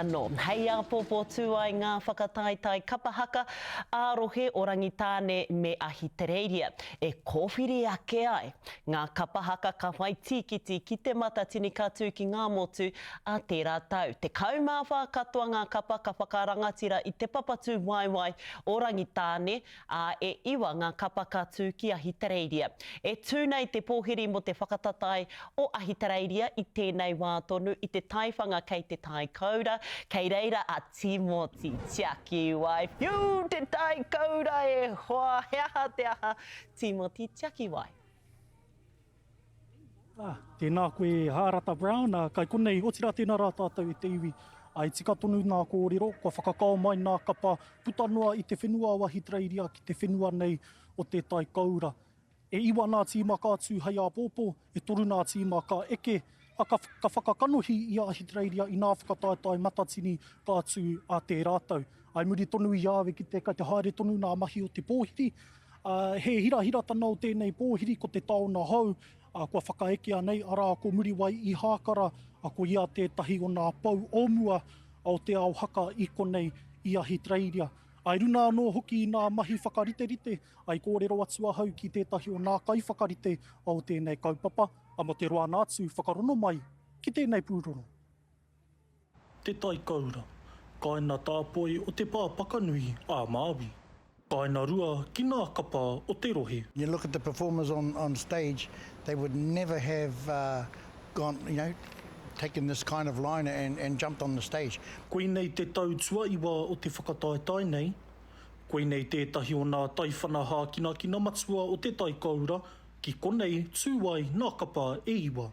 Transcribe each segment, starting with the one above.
Anō, hei āpōpō tū ai ngā whakataetae kapa haka ā-rohe o Rangitāne me Ahitereiria e kōwhiri ake ai ngā kapa haka ka whai tīkiti ki Te Matatini ka tū ki Ngāmotu ā tērā tau. 14 katoa ngā kapa ka whakarangatira i te papatū waewae o Rangitāne, ā, e iwa ngā kapa ka tū ki Ahitereiria. E tū nei te pōhiri mō te whakatatae o Ahitereiria i tēnei wā tonu i te taiwhanga kei te Tai Koura, kei reira a Tīmoti Tiakiwai. Whiu te Tai Koura e hoa, he aha te aha, Tīmoti Tiakiwai. Ā, tēnā koe e Hārata Brown, ā, kai konei, otirā tēnā rā tātou e te iwi, ā, i tika tonu nā kōrero, kua whakakao mai nā kapa puta noa i te whenua o Ahitereiria ki te whenua nei o Te Tai Koura. E iwa nā tīma ka tū hei āpōpō, e toru nā tīma ka eke, ā, ka, ka whakakanohi i a Ahitereiria i nā whakataetae matatini ka tū ā tērā tau. Ā, i muri tonu i a au e kite kai te haere tonu nā mahi o te pōhiri, Ā, he hirahiratana o tēnei pōhiri ko te taona hou, ā, kua whakaekea nei, arā, ko Muriwai Ihākara, ā, ko ia tētahi o nā pou o mua o te ao haka i konei i Ahitereiria. Ā, i runa anō hoki i nā mahi whakariterite, ā, i kōrero atu ahau ki tētahi o nā kaiwhakarite o tēnei kaupapa, ā, mō te roa ana atu whakarono mai ki tēnei pūroro. Te Taikaura, kāina tāpoi o te pā pakanui a Māui. Kāina rua ki nā kapa o te rohe. You look at the performers on on stage, they would never have uh, gone, you know, taken this kind of line and, and jumped on the stage. Koinei te tau tuaiwa o te whakataetae nei. Koinei tētahi o nā taiwhana hākinakina matua o Te Taikaura, ki konei tū ai nā kapa e iwa.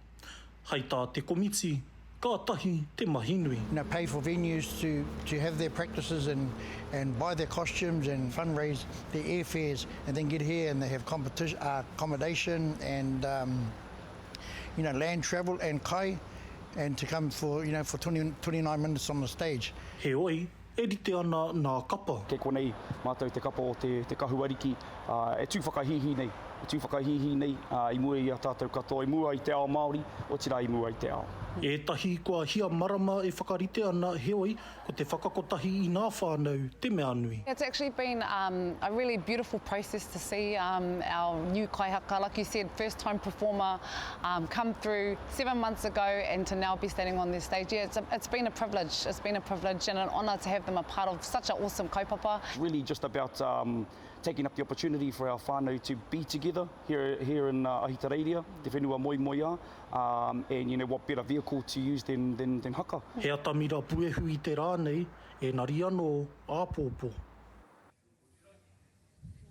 Hei tā te komiti, kātahi te mahi nui. You know, pay for venues to, to have their practices and, and buy their costumes and fundraise their airfares and then get here and they have competition, uh, accommodation and, um, you know, land travel and kai and to come for, you know, for 20, 29 minutes on the stage. Heoi, E rite ana nā kapa. Kei konei mātou te kapa o te Te Kahu Ariki e tū whakahīhī nei, e tū whakahīhī nei i mua i a tātou katoa, i mua i te ao Māori, otirā i mua i te ao. Ētahi kua hia marama e whakarite ana, heoi, ko te whakakotahi i nā whānau te mea nui. It's actually been a really beautiful process to see our new kaihaka, like you said, first time performer come through seven months ago and to now be standing on this stage, yeah, it's, a, it's been a privilege. It's been a privilege and an honour to have them a part of such an awesome kaupapa. It's really just about um, taking up the opportunity for our whānau to be together here, here in uh, Ahitereiria, te whenua moemoeā, um, and you know, what better vehicle to use than, than, than haka. He atamira puehu i te rā nei, enari anō āpōpō.